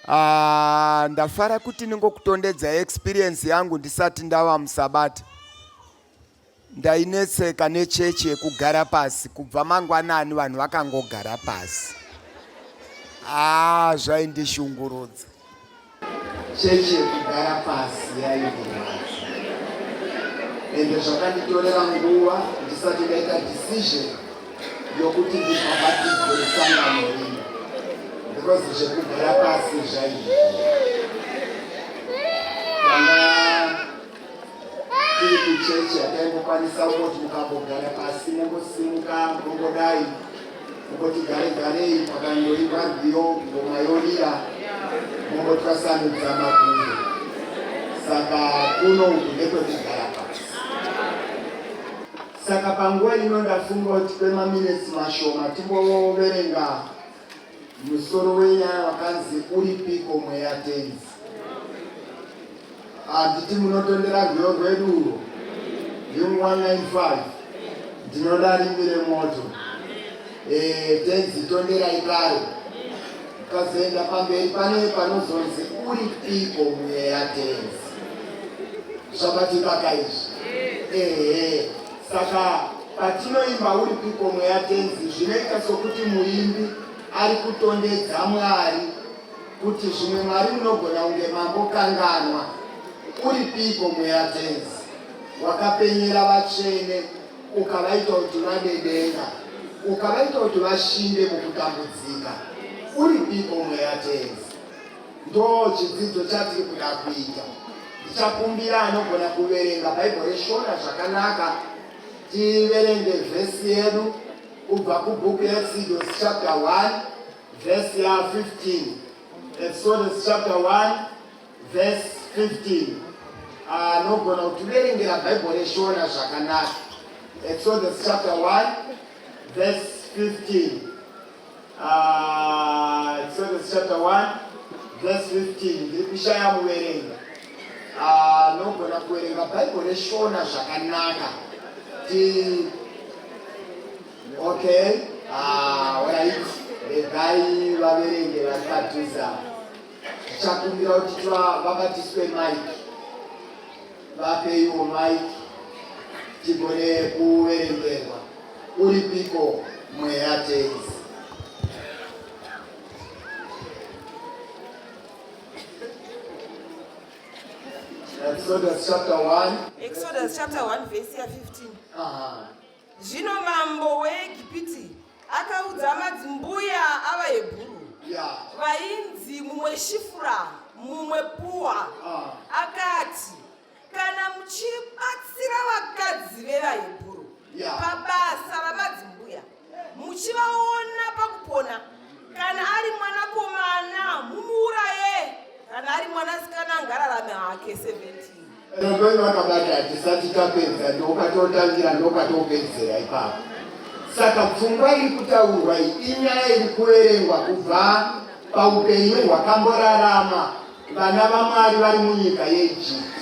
Ah, ndafara kuti ndingokutondedza experience yangu ndisati ndava musabata. Ndainetseka nechechi yekugara pasi kubva mangwanani vanhu vakangogara pasi. Ah, zvaindishungurudza. Chechi yekugara pasi yaindirwadza. Ende zvakanditorera nguva ndisati ndaita decision yokuti ndibhabhatidzwe musangano rino because zvekugara pasi zvaindirwadza. Tanga tiri kuchechi hataingokwanisa kungoti mukambogara pasi mongosimuka mongodai mongoti gare garei pakangoimbwa rwiyo ngoma yorira mongotwasanudza makumbo saka kuno uku ndekwekugara pasi saka panguva ino ndafunga kuti kwemaminetsi mashoma timboverenga Musoro wenyaya wakanzi uripiko mweya tenzi. Handiti munotondera rwiyo rwedu urwo hymn 195 ndinoda rimi remoto. Eh, tenzi tonderai kare ukazoenda pamberi pane panozonzi uripiko mweya tenzi. Zvabatika kaizvi. Ehe. Saka patinoimba Uripiko Mweya Tenzi zvinoita sokuti muimbi ari kutondedza Mwari kuti zvimwe Mwari munogona kunge mambokanganwa. Uripiko Mweya Tenzi? Wakapenyera vatsvene ukavaita kuti vade denga, ukavaita kuti vashinde mukutambudzika. Uripiko Mweya Tenzi? Ndo chidzidzo chatiri kuda kuita. Ndichakumbira anogona kuverenga Bhaibheri reShona zvakanaka tiverenge vhesi yedu kubva kubhuku yaExodus chapter 1 vhesi ya 15. Exodus chapter 1 vhesi 15. Anogona kutiverengera Bhaibheri reShona zvakanaka. Exodus chapter 1 vhesi 15. Ah, Exodus chapter 1 verse 15 ndiri kushaya muverengi anogona ah, kuverenga bhaibheri reshona zvakanaka ti okay ah, right regai vaverenge vari padhuze apa tichakumbira kuti vabatiswe mike Vapeiwo mic tigone kuverengerwa. Uripiko mweya tenzi. Exodus chapter 1. Exodus chapter 1 verse ya 15. Aha. Zvino mambo weEgipiti akaudza madzimbuya avaHebhuru Yeah. vainzi mumwe Shifura mumwe Puwa Ah. akati, Kana muchibatsira vakadzi vevaHebhuru Yeah. pabasa ramadzimbuya, muchivaona pakupona, kana ari mwanakomana mumuuraye, kana ari mwanasikana ngararame hake 17. Rambai vakabata hatisati tapedza ndopatotangira ndopatopedzera ipapo. Saka pfungwa iri kutaurwa iyi inyaya iri kuverengwa kubva paupenyu hwakamborarama vana vaMwari vari munyika yeIjipti.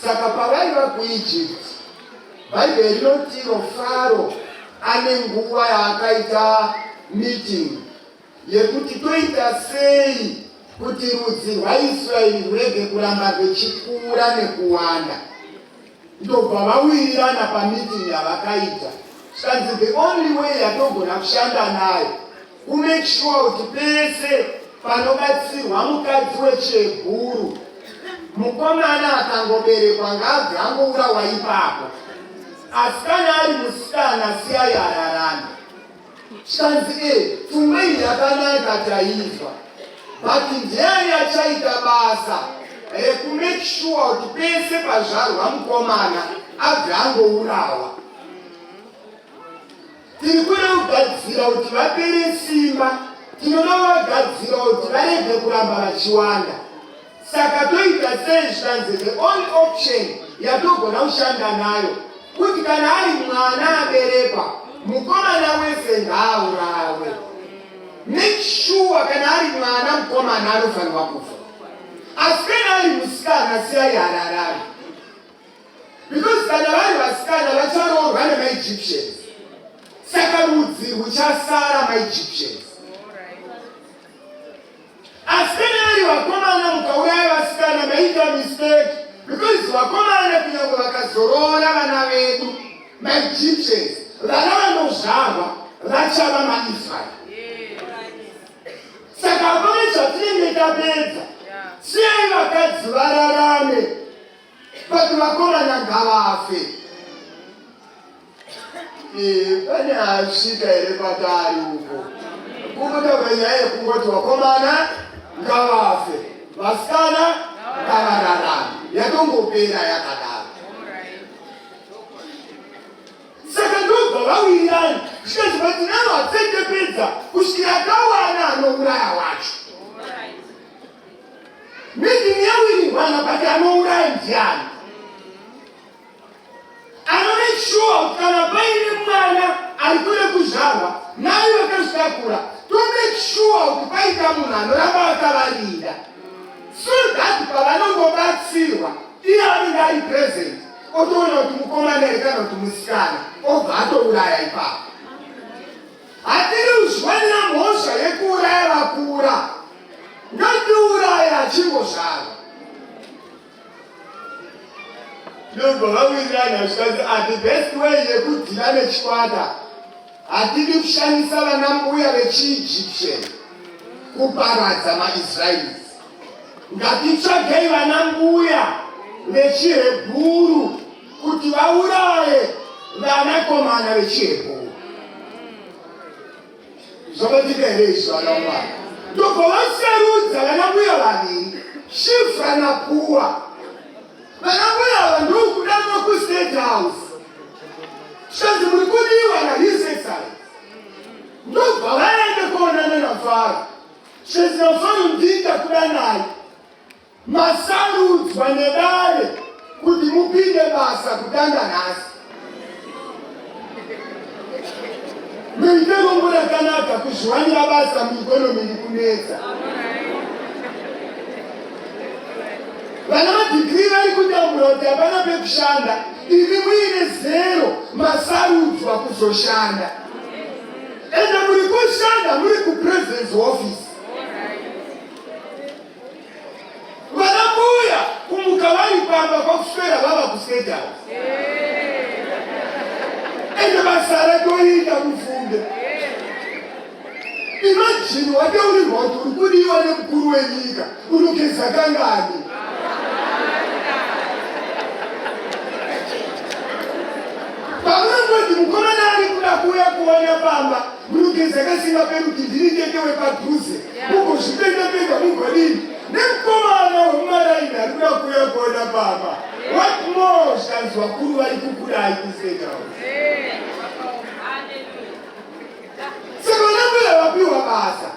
Saka pavaiva kuIjipti, Bhaibheri rinotiro Faro ane nguva yaakaita meeting yekuti toita sei kuti rudzi rwaIsraeri rurege kuramba rwechikura nekuwanda. Ndobva vawirirana pameeting yavakaita zvikanzi the only way yatogona kushanda nayo kumake sure kuti pese panobatsirwa mukadzi wecheguru mukomana akangoberekwa ngaabve angourawa ipapo asi kana ari musikana siyai ararame Zvikanzi e pfungwa iyi yakanaka tainzwa but ndiani achaita basa rekumake sure kuti pese pazvarwa mukomana abve angourawa. Tiri kuda kugadzira kuti vapere simba, tinoda kuvagadzira kuti varege kuramba vachiwanda. Saka toita sei zvikanzi the only option yatogona kushanda nayo kuti kana ari mwana aberekwa mukomana wese ngaaurawe. Make sure kana ari mwana mukomana anofanirwa kufa. Asi kana ari musikana siyai hararame. Because kana vari vasikana vacharoorwa nemaEgyptians. Saka rudzi rwuchasara maEgyptians. Asi kana vari Taita mistake because vakomana kunyange vakazoroora vana vedu maEgyptians, vana vanozvarwa vachava maIsrael. Saka hapana zvatinenge tapedza. Siyai vakadzi vararame, but vakomana ngavafe. Pane asvika here kwatari uko kungotaura nyaya yekungoti vakomana ngavafe, vasikana ngavararame, yatongopera yakadaro. Saka ndobva vawirirana zvikanzi vatinavo hatisatepedza kusvikira tawana anouraya wacho. Meeting yawirirwana, but anouraya ndiani? Anomake sure kuti kana paine mwana ari kure kuzvarwa nai vakazvitakura, to make sure kuti paita munhu anoramba akavarinda, so that pavanongobatsirwa iye anenge ari present, otoona kuti mukomana here kana kuti musikana, obva atouraya ipapo. Hatiri kuzviwanira mhosva yekuuraya vakura, ngatiuraya achingozvarwa. Ndobva vawirirana zvikanzi, ah, the best way yekudhila nechikwata, hatidi kushandisa vana mbuya vechiEgyptian kuparadza maIsraelis. Ngatitsvagei vana mbuya vechiHebhuru kuti vauraye vanakomana vechiHebhuru. Zvakatika here izvi, vana vaMwari? Ndobva vasarudza vana mbuya vaviri, Shifra naPuwa. Vana mbuya ava ndokudanwa kuState House, zvikanzi muri kudiwa naHis Excellence. Ndobva vaenda kuonana naFaro. Zvikanzi naFaro, ndinda kudanai, masarudzwa nedare kuti mupinde basa kutanga nhasi. Muite rombo rakanaka, kuzviwanira basa mueconomy iri kunetsa. Vana madegree vari kutambura kuti hapana pekushanda, imi muine zero masarudzwa kuzoshanda. Ende muri kushanda muri kupresident's office. Vana mbuya kumuka vari pamba kwakuswera vava kuState House. Ende basa ratoita, mufunge. Imagine wataurirwa kuti uri kudiwa nemukuru wenyika, unogeza kangani? Pamunongoti mukomana ari kuda kuuya kuona pamba, munogeza kasingaperi kuti ndini tete wepadhuze, mugozvipenda-penda, mugodini nemukomana wemumaraini ari kuda kuuya kuona pamba. What more zvikanzi vakuru vari kukudai kuState House. Saka vana mbuya vapiwa basa.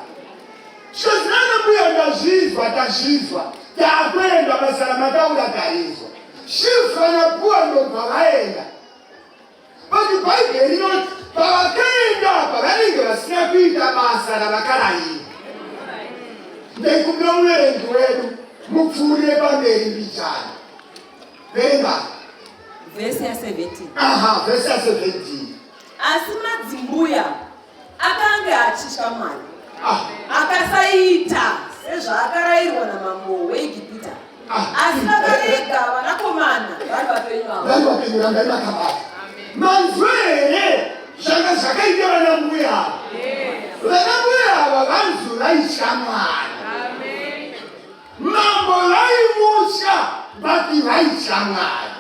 Zvikanzi nana mbuya, ndazvizwa, tazvizwa, takuenda, basa ramataura tarizwa. Shifra naPuwa ndobva vaenda. But Bhaibheri rinoti pavakaenda apa vanenge vasina kuita basa ravakarayirwa. Ndaikumbira muverengi wedu mupfuurire pamberi mbichana. Verenga. Vhesi ya17. Aha, vhesi ya17. Asi madzimbuya akanga achitya Mwari, akasaita sezvaakarayirwa namambo weEgipita, asi vakarega vanakomana vari vapenyu avo. Vari vapenyu, rambai makabata. Manzwa here zvanga zvakaita vana mbuya ava? Vana mbuya ava vanzi vaitya Mwari. Mambo vaimutya, but vaitya Mwari.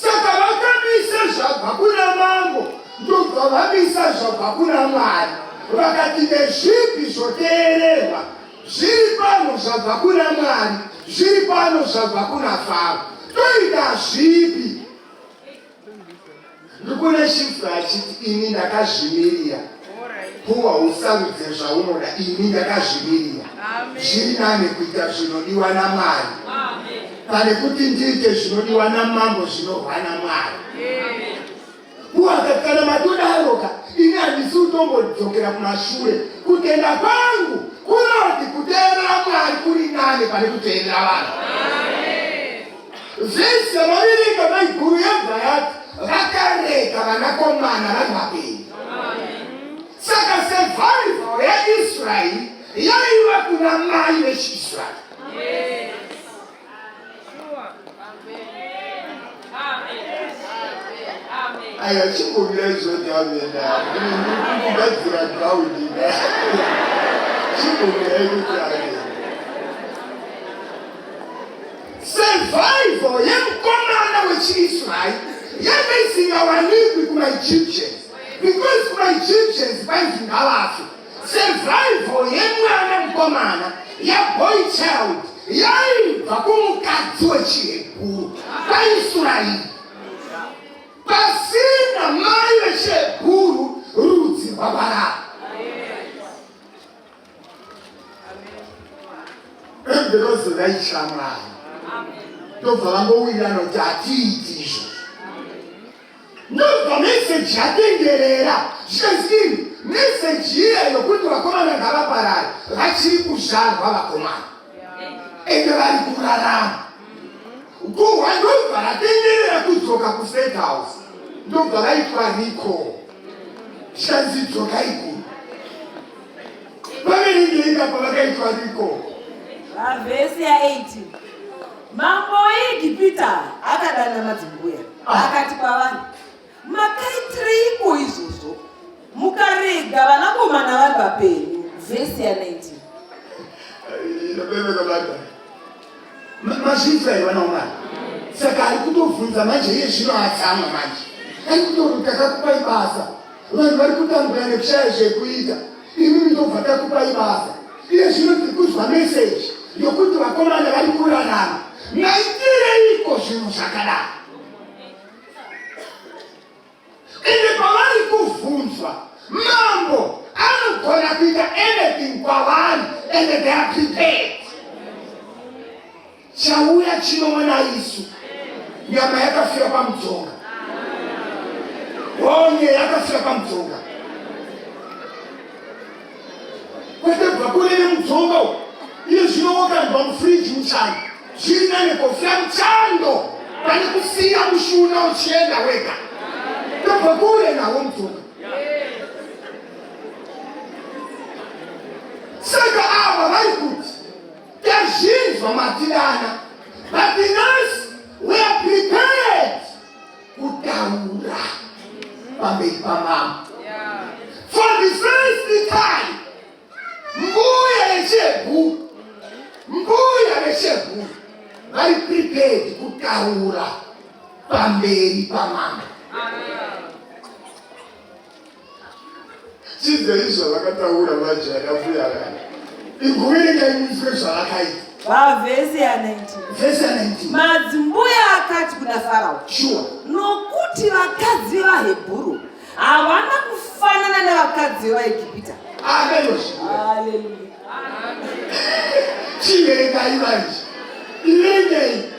Saka vakamisa zvabva kuna mambo, ndobva vamisa zvabva kuna Mwari. Vakati, ndezvipi zvoteererwa? Zviri pano zvabva kuna Mwari, zviri pano zvabva kuna Faro, toita zvipi? Ndikune Shifra achiti, ini ndakazvimirira. Puwa, usarudze zvaunoda, ini ndakazvimirira. Zviri nane kuita zvinodiwa naMwari pane kuti ndiite zvinodiwa namambo zvinorwa naMwari. Puwa akati, kana matodaroka, ini handisi kutombodzokera kumashure. Kutenda kwangu kunoti kuteerera Mwari kuri nane pane kuteerera vanhu. Vhesi yamaverenga maiguru yabva yati vakarega vanakomana vari vapenyu. Saka survival yaIsraeri yaiva kuna mai vechiIsraeri. Aya chimbomira izvoti amena. Ndiri kugadzira ground. Chimbomira kuti amena. Survival yemukomana wechiIsraeri yanga isingawanikwi kumaEgyptians because kumaEgyptians vainzi ngavafe. Survival yemwana mukomana yaboy child yaibva kumukadzi wechiHebhuru kwaIsraeri. Pasina mai vechiHebhuru rudzi rwaparara. Because vaitya Mwari ndobva vangowirirana kuti hatiiti izvozvo. Ndobva meseji yatenderera zvikanzi meseji iya yokuti vakomana ngavaparare vachiri kuzvarwa vakomana ende vari kurarama. Guhwa ndobva ratenderera kudzoka kuState House ndobva vaitwa recall zvikanzi dzokai kuno. Vaverengeika pavakaitwa recall. Pavhesi ya18 mambo weEgipita akadana madzimbuya akati kwavari, makaitireiko izvozvo mukarega vanakomana vari vapenyu? Vhesi ya19 Mazvinzwa here vana vamwari? Saka ari kutobvunza manje iye zvino atsamwa manje, ari kutoti takakupai basa, vanhu vari kutambura nekushaya zvekuita, imimi ndobva takupai basa. Iye zvino tiri kuzwa meseji yokuti vakomana vari kurarama. Maitireiko zvinhu zvakadaro? Ende pavari kuvhunzwa, mambo anogona kuita anything kwavari and they are prepared. Chauya chinoona isu nyama yakafira pamudzonga, honye yakafira pamudzonga, kwete bva kure nemudzonga uyu. Iye zvino wakandwa mufriji muchando, zviri nane kofira muchando pane kusiya mushuna uchienda wega. Tobva kure nawo mudzonga. Saka ava vari kuti tazvinzwa matidana, but nhasi we are prepared kutaura pamberi pamambo. For the first time mbuya vechebhuru, mbuya vechebhuru vari prepared kutaura pamberi pamambo. Chinzwai zvavakataura manje ana mbuya vaya. Ingoverengai munzwe zvavakaita. Pavhesi ya19 Vhesi ya19. Madzimbuya akati kuna Farao, Sure. Nokuti vakadzi vevaHebhuru havana kufanana nevakadzi vevaEgipita. Amen. Haleluya. Chiverengai manje. Iverengei.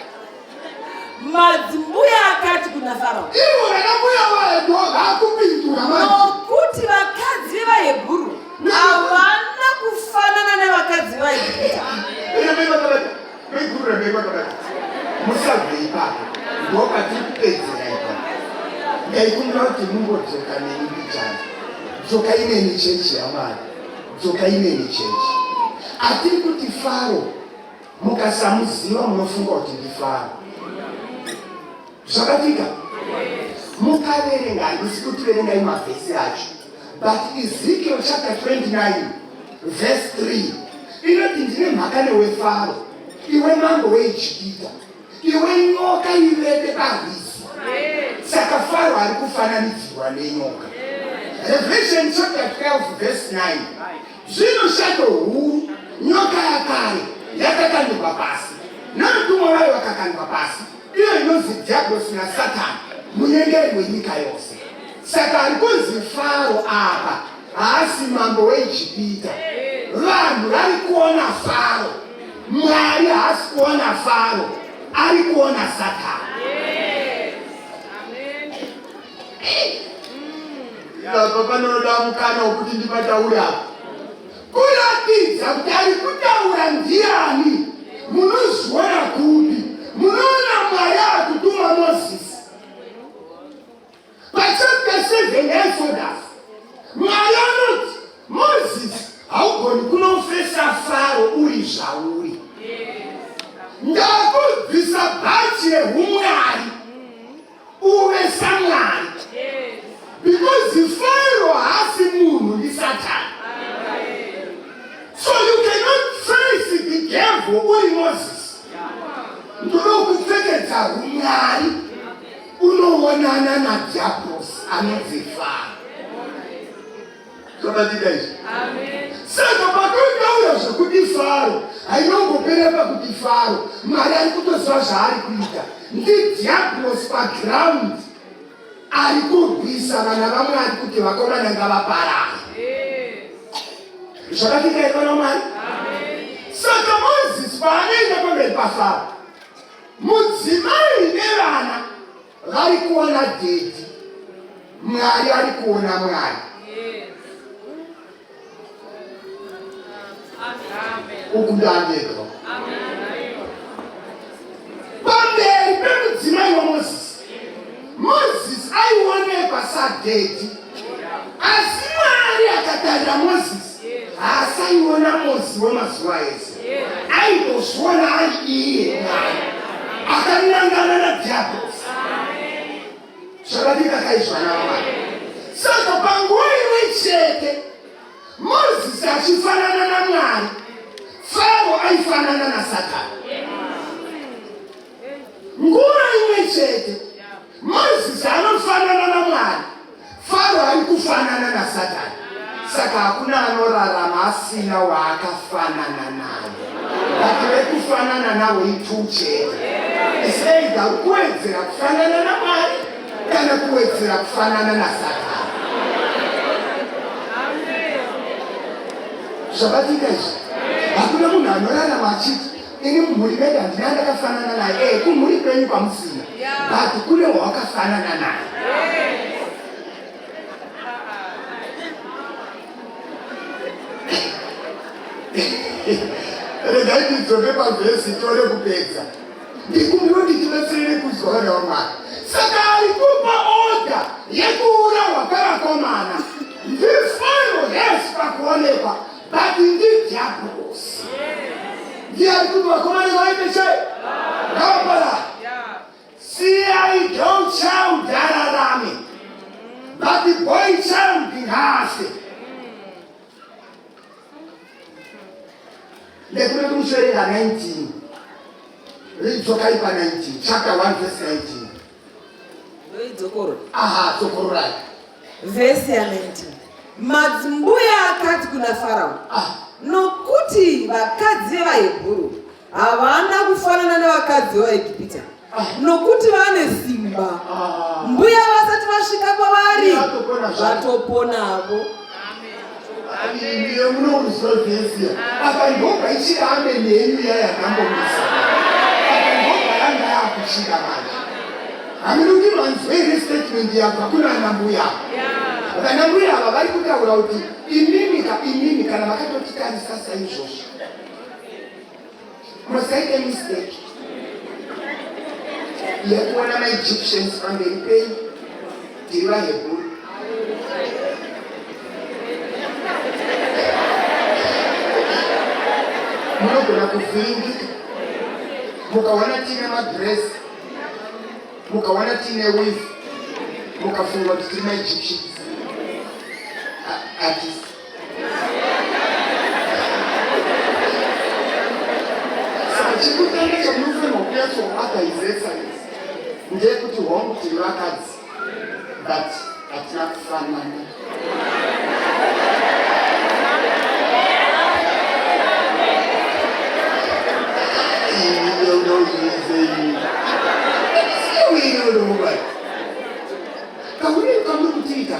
Madzimbuya akati kuna Farao, Ivo vanambuya vayo vakupindura manje. Nokuti vakadzi vevaHebhuru havana kufanana nevakadzi vevaEgipita. Musabve ipapo, ndopatiri kupedzera ipapo. Ndaikumbira kuti mungodzoka neni mbichana. Dzokai neni chechi yaMwari, dzokai neni chechi. Atiri kuti Faro mukasamuziva munofunga kuti ndiFaro. Zvakatika mukaverenga, handisi kuti verengai mavhesi acho, but Ezekiel chapter 29 verse 3 inoti ndine mhaka newe Faro, iwe mambo weIjipita, iwe nyoka ivete parwizi. Saka Faro ari kufananidzirwa nenyoka. Revelation chapter 12 verse 9 zvino shato huru nyoka yakare yakakandwa pasi nomutumwa vayo vakakandwa pasi, iyo inonzi Dhiabhorosi naSatani, munyengeri wenyika yose. Saka ari kunzi Faro apa haasi mambo weIjipita. Vanhu vari kuona Faro, Mwari haasi kuona Faro, ari kuona Satani. Apa panoda mukana wekuti ndipataure apa kuratidza kuti ari kutaura ndiani. Munozviona kupi? Munoona Mwari akutuma Mozisi pachapter 7 yaExodus. Mwari anoti Mozisi, haugoni kunofesa Faro uri zvauri. Ndakubvisa bhachi rehumwari uve saMwari. Devil uri Moses, ndoda kupfekedza humwari unoonana nadhiabhorosi anonzi Faro. Zvabatika izvi. Saka patotaura zvekuti Faro hainongopera pakuti Faro, Mwari ari kutoziva zvaari kuita. Ndidhiabhorosi paground ari kurwisa vana vaMwari kuti vakomana ngavaparare. Zvakatika here vana vaMwari? Saka Mozisi paanoenda pamberi paFaro, mudzimai nevana vari kuona dhedhi, Mwari ari kuona Mwari. Uku ndandega pamberi pemudzimai waMozisi. Mozisi aionekwa sadhedhi, asi Mwari akatarira Mozisi haasaiona Mozi wemazuva ese, aitozviona ari iye Mwari akanangana nadhiabhorosi. Zvakadii kaizvana vaMwari? Saka panguva imwe chete Mozisi achifanana naMwari, Faro aifanana naSatani. Nguva imwe chete Mozisi anofanana naMwari, Faro ari kufanana naSatani. Saka hakuna anorarama asina waakafanana naye. But vekufanana navo itu chete. It's either kuwedzera kufanana naMwari kana kuwedzera kufanana naSatani. Zvabatika izvi. Hakuna munhu anorarama achiti ini mumhuri medu handina ndakafanana naye. Eh, kumhuri kwenyu kwamusina. But kune wawakafanana naye. Regai ndidzoke pavhesi tione kupedza. Ndikumbira kuti tibatsirane kuzwa vana vaMwari. Saka ari kupa oda yekuurawa kwevakomana ndiFaro yes pakuonekwa but ndidhiabhorosi. Ndiye ari kuti vakomana vaite chei? Ngavaparare. Siyai girl child ararame but boy child ngaafe. Ndekuda kuti muchiverenga 19. Ridzokai pa 19, chapter 1 verse 19. Ndoidzokorora. Aha, dzokororai. Vhesi ya 19. Madzimbuya akati kuna Farao, Ah, nokuti vakadzi vevaHebhuru havana kufanana nevakadzi vevaEgipita, Ah. nokuti vane simba. Ah. Mbuya vasati vasvika kwavari, Vatopona zvavo. vatoponavo. Ndiye munouzwa vhesi apa ndobva ichira ameni yenyu iya yakambomisa apa ndobva yanga yakuchira manje hameno kuti manzwa here statement yabva kuna ana mbuya vana mbuya ava vari kutaura kuti imimi ka imimi kana makatotitarisa saizvozvo musaite mistake yekuona maEgyptians pamberi penyu tiri vaHebhuru. Munogona kuvhiringika mukaona tiine madress, mukaona tiine weave, mukafunga kuti tiri maEgyptians. Hatisi. Saka chekutanga chamunofanirwa kunyatsobata is excellence ndeyekuti hongu tiri vakadzi but hatina kufanana. Kaunei kamuri kutiita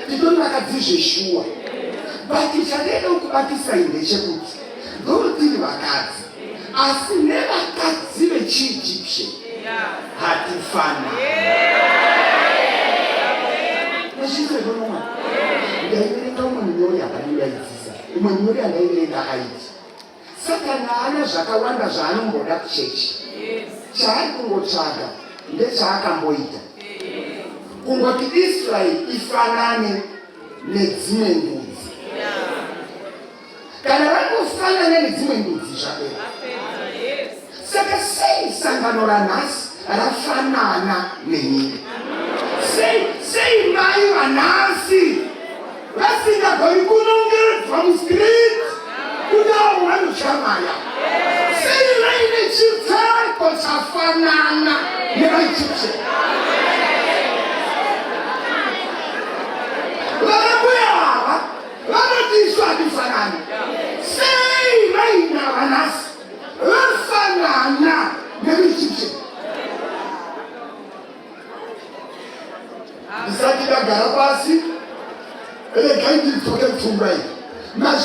titori vakadzi zveshuwa but chandaida kukubatisai ndechekuti though tiri vakadzi asi nevakadzi vechiEgyptian hatifana. Mazvinzwa ndaiverenga umwe munyori akandidaidzisa umwe munyori andaiverenga aiti Satani haana zvakawanda zvaanomboda kuchechi. Chaari kungotsvaga ndechaakamboita, kungoti Israeri ifanane nedzimwe ndudzi. Kana vangofanana nedzimwe ndudzi zvapera. Saka sei sangano ranhasi rafanana nenyika? Sei, sei mai vanhasi vasingagoni kunongedzwa mustreet kuti avo vanotya maya?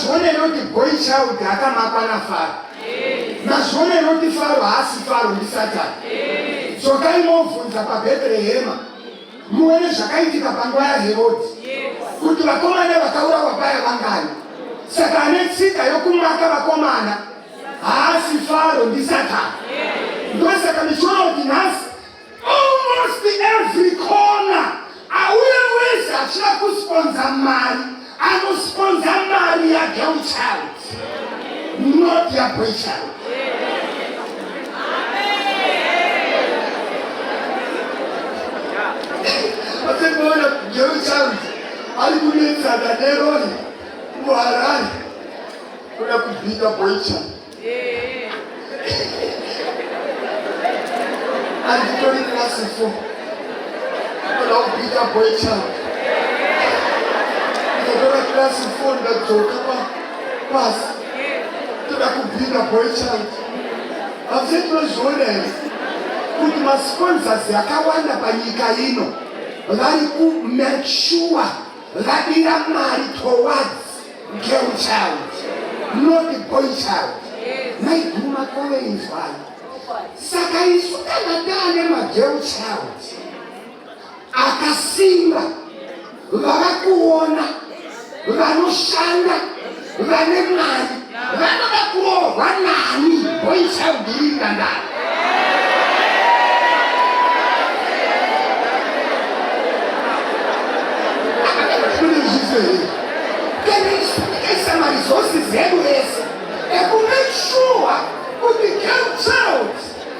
Mazviona here kuti boy child akamakwa naFaro? Mazviona here kuti Faro haasi Faro, ndiSatani? Dzokai movhunza paBhetherehema muone zvakaitika panguva yaHerodhi, kuti vakomana vakaurawa paya vangani. Saka ane tsika yokumaka vakomana haasi Faro, ndiSatani. Ndosaka ndichiona kuti nhasi almost every corner auya wese achida kusponza mari, anosponza mari yagirl child, not yaboy child. Asikuona girl child ari kunetsana nerori muHarare kuda kubhita boy child. Anditori class 4, kuda kubhita boy child. Ndatora class 4, ndadzoka pasi, toda kubhita boy child. Hamuse tinozviona here kuti masponsors akawanda panyika ino vari kumake sure vadira mari towards girl child, not boy child? Maiguru makove, inzwai. Saka isu kana taane magirl child akasimba, vava kuona vanoshanda, vane mari, vanoda kurohwa nani boy child iri ndandara? Kune here kana isu tikaisa maresources edu ese ekumake sure kuti girl child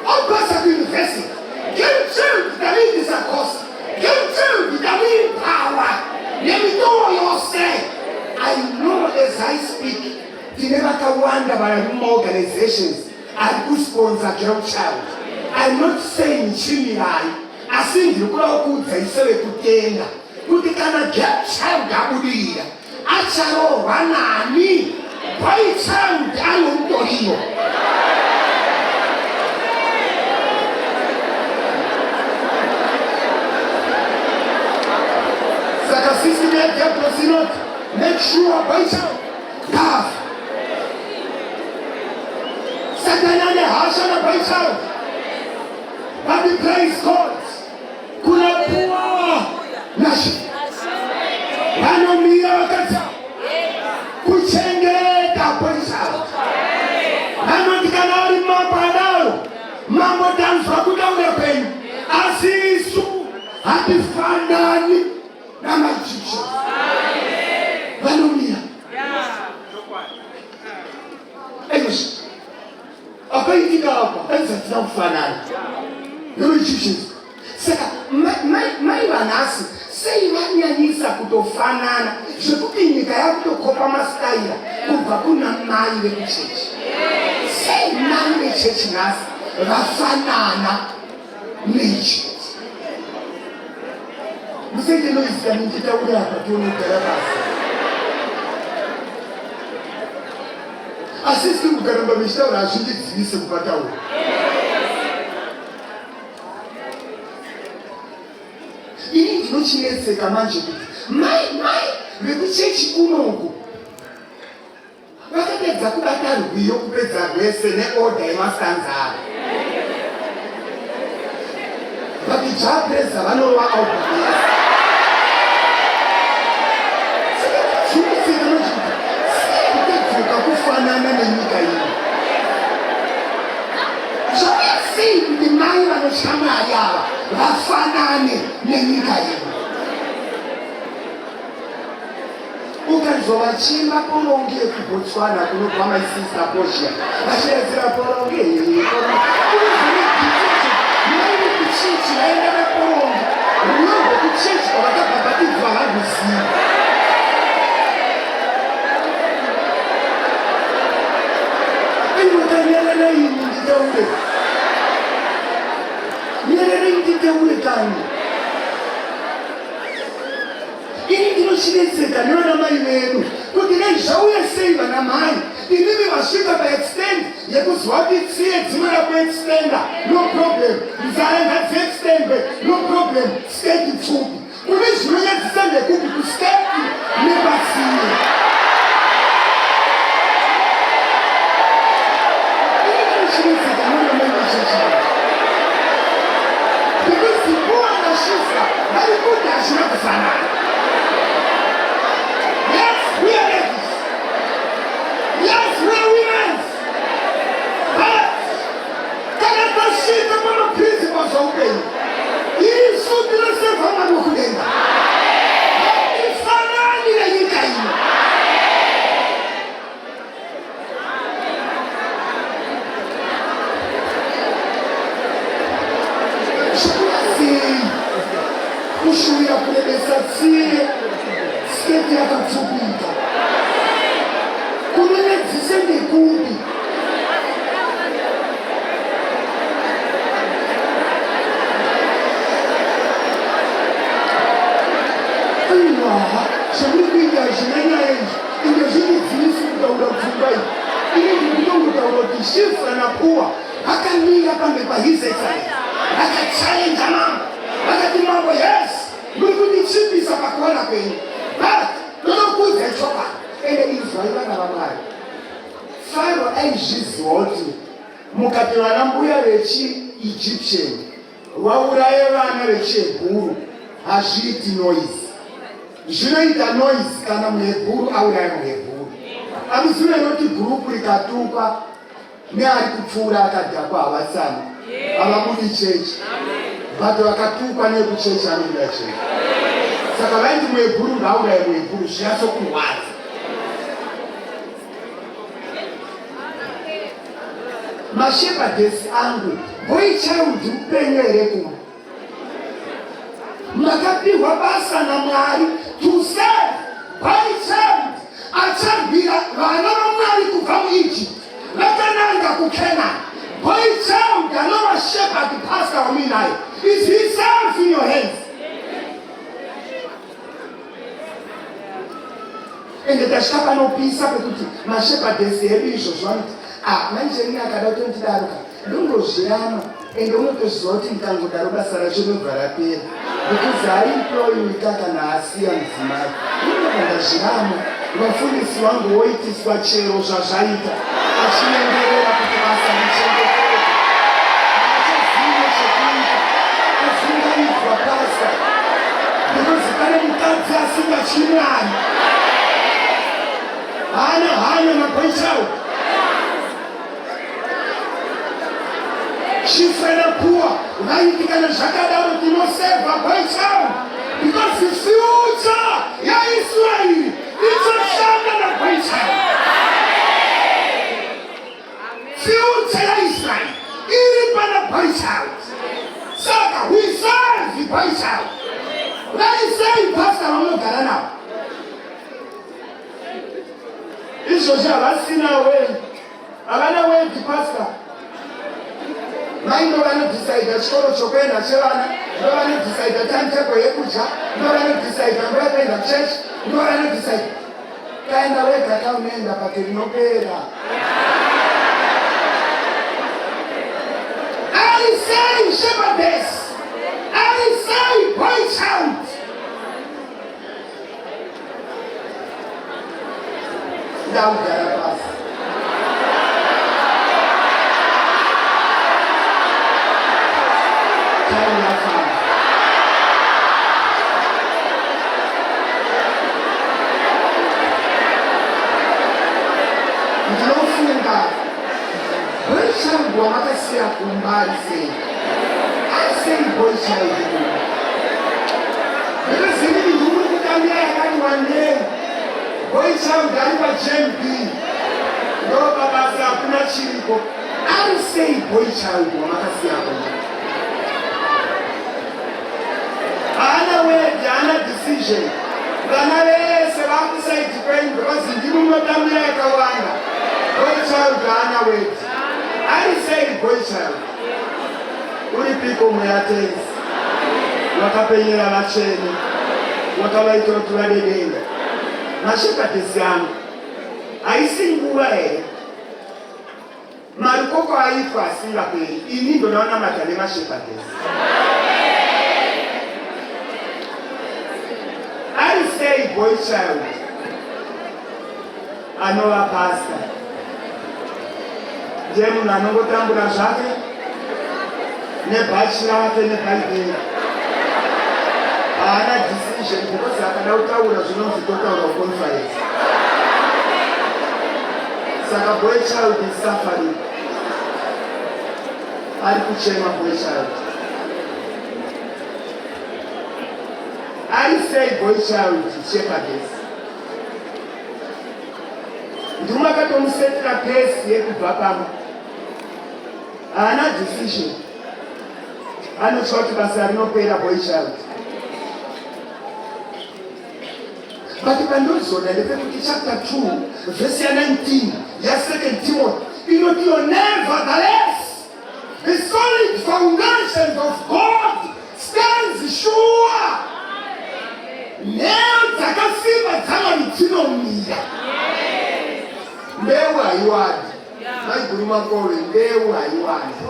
opasa kuuniversity, girl child tamuindisa course, girl child tamuempower nemitoo yose? I know as I speak tine vakawanda vari mumaorganizations ari kusponsor girl child. I'm not saying chimirai, asi ndiri kuda kuudzai sevekutenda kuti kana girl child abudirira, acharohwa nani boy child ari wemutoriyo? Saka system yadiablos inoti make sure boy child gafa. Satani ane hasha naboy child, but praise God, kuna puwa nashe vanomira vakatsa kuchengeta boy child. Vanoti kana ari mambo adaro, "Mambo, tanzwa kutaura kwenyu, asi isu hatifanani namaEgyptians." Vanomira. Eish, apaitika apa ainzi hatina kufanana nemaEgyptians. Saka mai vanhasi sei vanyanyisa kutofanana zvekuti nyika yakutokopa masitaira kubva kuna mai vekuchechi? Sei mai vechechi nhasi vafanana neEgypt? Musaite noise kana ndichitaura apa, tionogara pasi. Asi siri kukaramba michitaura, hazvindidzivise kupataura. Ini ndinochinetseka manje kuti mai vekuchechi kunoku vakapedza kubata rwiyo kupedza rwese neorder yemastanza avo, but Jah Prayzah vanorova album yese. Saka ndinochinetseka manje kuti sei kutadzoka kufanana nenyika ino? Zvauya sei kuti mai vanotya Mwari ava vafanane nenyika ino? Ukanzwa vachimba Porongi yekuBotswana kunobva my sister Portia, vachidaidzira "Porongi, porongi", mai vekuchechi vaenda naporongi. Ruyo rwekuchechi kwavakabhabhatidzwa varuziva. Inotanyarara ini nditaure, nyarara nditaure kani. Ini ndinochinetseka nevana mai vedu kuti dai zvauya sei vana mai inini vasvika paextend yekuziva kuti tsiye dzinoda kuextenda, no problem, nzara ngadziextendwe, no problem, sketi pfupi. Kune zvinonyadzisa ndekupi, kusketi nepatsiye? Tinoseva Mwari wokudenga. Hatifanani nenyika ino. Zvikura sei kushuvira kurebesa tsiye siketi yakapfupika kunonyadzise ndekupi? Aiwa, zvamuri kuita hazvina nyaya izvi. Inge zvindidzivisi kutaura pfungwa iyi. Ini ndiri kutongotaura kuti Shifra naPua vakamira pamberi paHis Excellency vakachallenja mambo vakati mambo yes muri kundichipisa pakuona kwenyu but ndonokuudzai chokwadi ende inzwai vana vamwari Faro aizviziva kuti mukati vana mbuya vechiEgyptian vauraye vana vechiHebhuru hazviiti noise. Zvinoita noise kana muHebhuru auraya muHebhuru. Amuzive noti gurupu rikatukwa neari kupfuura akadhakwa havatsani havabudi chechi but vakatukwa nekuchechi anobuda chechi. Saka vaiti muHebhuru ngaauraye muHebhuru zvinyatsokurwadza. Mashepherdess angu, boy child upenyu here kuno? Makapihwa basa naMwari to serve boy child acharwira vana vaMwari kubva muEgypt vakananga kuCanaan. Boy child anova shepherd pastor wamuinaye is he self in your hands. Ende tasvika panopisa pekuti mashepherdess edu izvozvo vanoti ah manje ini akada kutondidaro ka ndongozvirama ende unotoziva kuti ndikangodaro basa racho rinobva rapera because haimployiwika kana asiya mudzimai inobva ndazvirama vafundisi vangu voitiswa chero zvazvaita achinyengerera kuti basa richengeteke haachazive chekuita kuzungaidzwa pasta because pane mukadzi asingatyi Mwari haana hanya naboychild Shifra naPua vaiti kana zvakadaro tinoseva boychild because the future yaIsraeri ichoshanda naboychild. Future yaIsraeri iri pana boychild. Saka we serve boychild. Vaisei pastor vamunogara navo izvozvi havasina wei havana wedi pastor mai ndo vanodhisaidha chikoro chokuenda chevana ndo vanodhisaidha timetable yekudya ndo vanodhisaidha nguva yekuenda kuchechi ndo vanodhisaidha kaenda wega kaunoenda pati rinopera I say shepherdess, I say boy child. Ndakugara pasi. Time yafamba. Ndinofunga boy child wamakasiya kumba ari sei? Ari sei boy child kumba? Because inini ndiri kutambira yakati wandei. Boy child ari paJMB. Ndo pabasa hakuna chiriko. Ari sei boy child wamakasiya kumba? Haana word, haana decision. Vana vese vakusaidi kwenyu because ndimi munotambira yakawanda. Boy child haana word. Ari sei boy child? Uripiko mweya tenzi? Wakapenyera vatsvene, wakavaita kuti vade denga. Mashepherdess angu, haisi nguva here? Marukoko aitwa asingaperi, ini ndoda kunamata nemashepherdess. Ari sei boy child anova pastor? Ndiye munhu anongotambura zvake nebhachi rake nebhaibheri. Haana decision because akada kutaura zvinonzi totaura kuconference. Saka boy child is suffering. Ari kuchema boy child. Ari sei boy child shepherdess? Nduma akatomusetera pesi yekubva pamba. Haana decision. Anotya kuti basa rinopera boy child. But pandozoda ndepekuti chapter 2 verse ya 19 ya 2 Timothy inoti yo nevertheless the solid foundations of God stands sure. Nheyo dzakasimba dzaMwari dzinomira. Mbeu haiwandi. Maiguru Makove, mbeu haiwandi.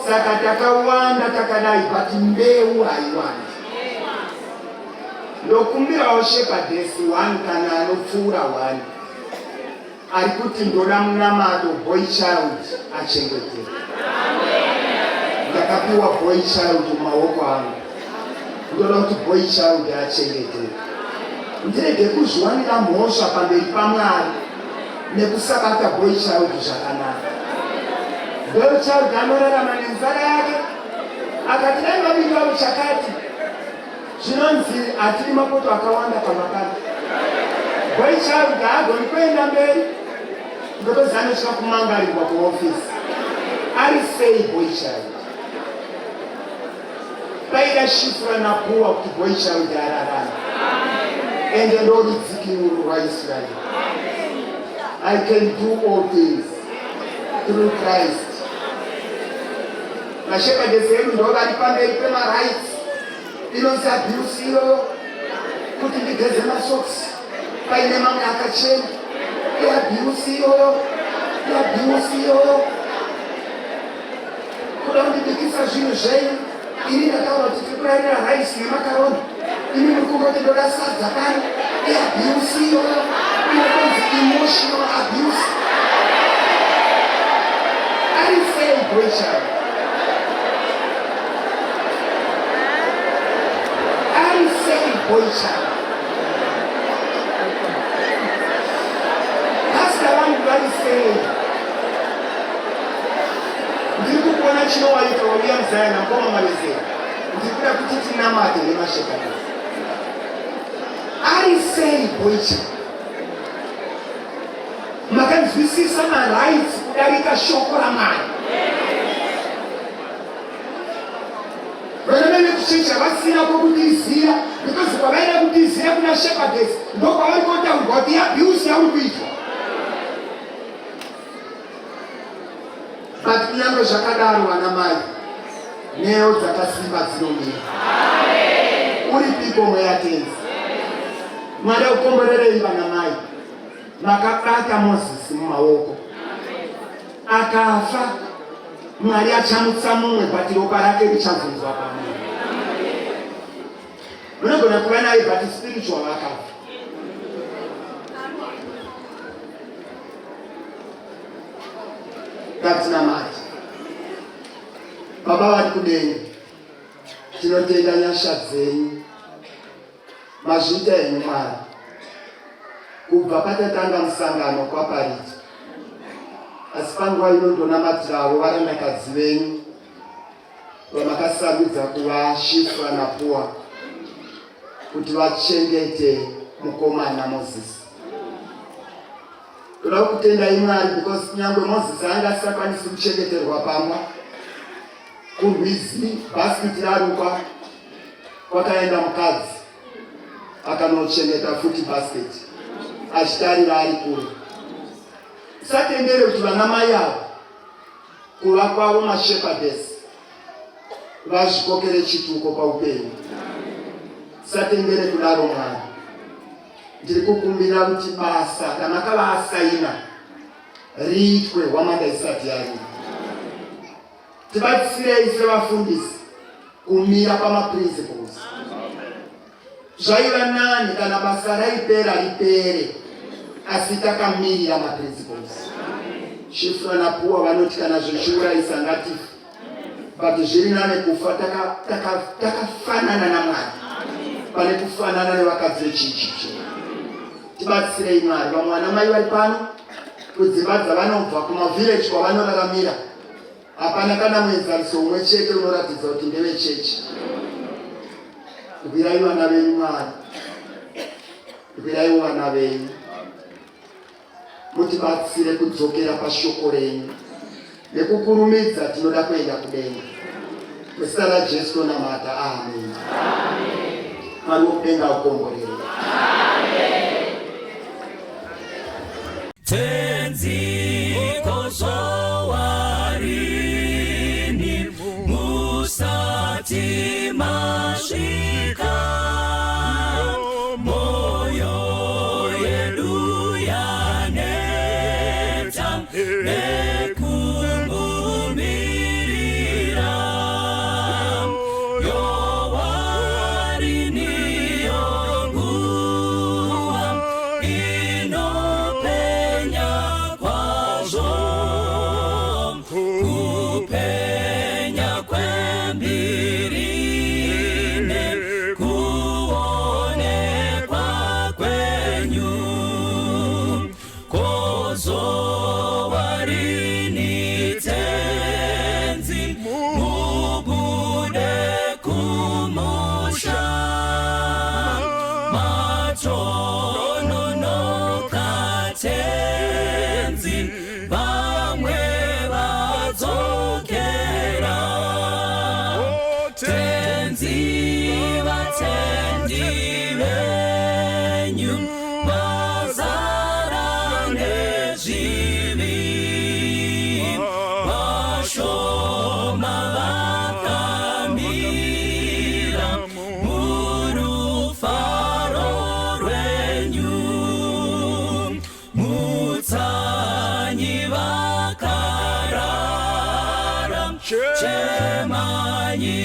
Saka takawanda takadai but mbeu haiwandi. Ndokumbirawo shepherdess one kana anopfuura one ari kuti ndoda munamato boy child achengeteke. Ndakapiwa boy child mumaoko angu, ndoda kuti boy child achengeteke, ndirege kuzviwanira mhosva pamberi paMwari nekusabata boy child zvakanaka. Boy child anorarama nenzara yake, akati dai vabikawo chakati Zvinonzi hatidi mapoto akawanda pamakanda. Boy child haagoni kuenda mberi because anotya kumangarirwa kuofisi. Ari sei boy child? Paida Shifra naPua kuti boy child ararame. Ende ndorudzikinuro rwaIsraeri. I can do all things through Christ. Mashepherdess edu ndo vari pamberi pemarights. Inonzi abuse iyoyo kuti ndigeze masocks paine mamwe akachena. Iabuse iyoyo, iabuse iyoyo. Kuda kundibikisa zvinhu zvenyu. Ini ndataura kuti tiri kurarira rice nemakaroni. Ini muri kungoti ndoda sadza pano. Iabuse iyoyo. Inotonzi emotional abuse. Ari sei boy child? Ari sei boy child? Pastor vangu vari sei? Ndiri kukuona chinowanika wauya muzaya namukoma Mavezera. Ndiri kuda kuti tinamate nemashekani. Ari sei boy child? Makanzwisisa marights kudarika shoko raMwari. Vana mai vekuchechi havasina kwokutizira because kwavaida kutizira kuna shepherdess ndokwavari kotaurwa kuti abuse yauri kuitwa. But kunyange zvakadaro vana mai nheyo dzakasimba dzinomira. Uripiko mweya tenzi? Mwari akukomborerei vana mai. Makabata Mozisi mumaoko akafa. Mwari achamutsa mumwe but ropa rake richabvunzwa pamwe. Munogona kuva naye but spiritual akafa. Ngatinamate. Baba vari kudenga, tinotenda nyasha dzenyu. Mazviita henyu Mwari. Kubva patatanga musangano kwaPariti. Asi panguva ino ndonamatirawo varandakadzi venyu vamakasarudza kuva Shifra naPua kuti vachengete mukomana Mozisi. Toda kutendai Mwari because kunyangwe Mozisi anga asisakwanisi kuchengeterwa pamba kurwizi bhasikiti rarukwa kwakaenda mukadzi akanochengeta futi basket achitarira ari kure. Usatendere kuti vana mai ava kuva kwavo mashepherdess vazvikokere chituko paupenyu. Usatendere kudaro Mwari. Ndiri kukumbira kuti basa ramakavaasaina riitwe hwamanda isati yarira. Tibatsirei sevafundisi kumira pamaprinciples. Zvaiva nani kana basa raipera ripere, asi takamirira maprinciples. Shifra naPua vanoti kana zvichiurayisa ngatife, but zviri nane kufa takafanana taka, taka naMwari pane kufanana nevakadzi vechiIjipita. Tibatsirei Mwari, vamwe vana mai vari pano kudzimba dzavanobva kumavillage kwavanoraramira Hapana kana muenzaniso umwe chete unoratidza kuti ndevechechi. Rwirai vana venyu Mwari, rwiraiwo vana venyu, mutibatsire kudzokera pashoko renyu nekukurumidza. Tinoda kuenda kudenga. Muzita raJesu tonamata, amen. Mwari wokudenga ukomborere. Tenzi kozowarini musati masvika, moyo yedu yaneta nekumumirira. Yowarini yonguva inopenya kwazvo, kupenya kwembirine kuonekwa kwenyu. Kozowarini Tenzi mubude kumusha, matononoka Tenzi, vamwe vadzokera. Tenzi, vatendi venyu vazara nezvivi, vashoma vakamira murufaro rwenyu. Mutsanyi vakarara, chemanyi.